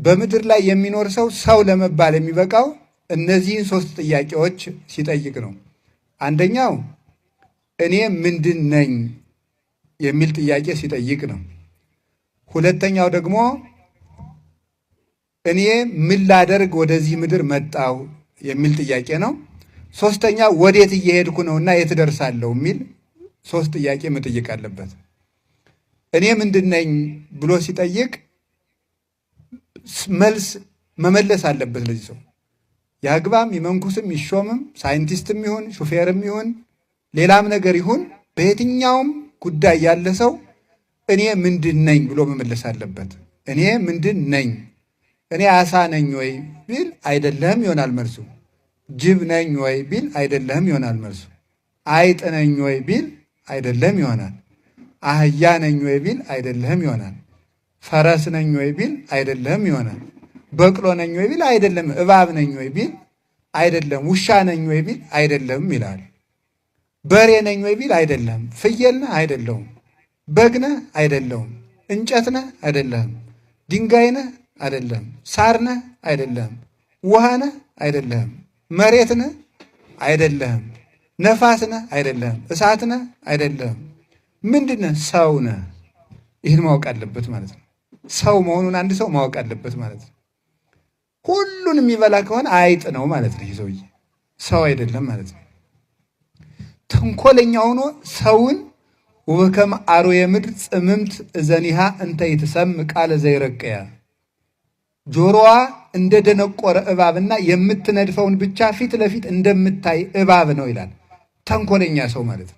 በምድር ላይ የሚኖር ሰው ሰው ለመባል የሚበቃው እነዚህን ሶስት ጥያቄዎች ሲጠይቅ ነው። አንደኛው እኔ ምንድን ነኝ የሚል ጥያቄ ሲጠይቅ ነው። ሁለተኛው ደግሞ እኔ ምን ላደርግ ወደዚህ ምድር መጣሁ የሚል ጥያቄ ነው። ሶስተኛ ወዴት እየሄድኩ ነው እና የት ደርሳለሁ የሚል ሶስት ጥያቄ መጠየቅ አለበት። እኔ ምንድን ነኝ ብሎ ሲጠይቅ መልስ መመለስ አለበት ለዚህ ሰው። ያግባም ይመንኩስም ይሾምም ሳይንቲስትም ይሁን ሹፌርም ይሁን ሌላም ነገር ይሁን በየትኛውም ጉዳይ ያለ ሰው እኔ ምንድን ነኝ ብሎ መመለስ አለበት። እኔ ምንድን ነኝ? እኔ አሳ ነኝ ወይ ቢል አይደለህም ይሆናል መልሱ። ጅብ ነኝ ወይ ቢል አይደለህም ይሆናል መልሱ። አይጥ ነኝ ወይ ቢል አይደለም ይሆናል። አህያ ነኝ ወይ ቢል አይደለህም ይሆናል። ፈረስ ነኝ ወይ ቢል አይደለህም ይሆናል። በቅሎ ነኝ ወይ ቢል አይደለም። እባብ ነኝ ወይ ቢል አይደለም። ውሻ ነኝ ወይ ቢል አይደለም ይላል። በሬ ነኝ ወይ ቢል አይደለም። ፍየል ነህ አይደለሁም። በግ ነህ አይደለሁም። እንጨት ነህ አይደለህም። ድንጋይ ነህ አይደለም። ሳር ነህ አይደለህም። ውሃ ነህ አይደለህም። መሬት ነህ አይደለህም። ነፋስ ነህ አይደለህም። እሳት ነህ አይደለህም። ምንድን ነህ? ሰው ነህ። ይህን ማወቅ አለበት ማለት ነው። ሰው መሆኑን አንድ ሰው ማወቅ አለበት ማለት ነው። ሁሉን የሚበላ ከሆነ አይጥ ነው ማለት ነው። ይህ ሰውዬ ሰው አይደለም ማለት ነው። ተንኮለኛ ሆኖ ሰውን ወበከመ አርዌ ምድር ጽምምት እዘኒሃ እንተ ይትሰምዕ ቃለ ዘይረቅያ፣ ጆሮዋ እንደ ደነቆረ እባብና የምትነድፈውን ብቻ ፊት ለፊት እንደምታይ እባብ ነው ይላል። ተንኮለኛ ሰው ማለት ነው።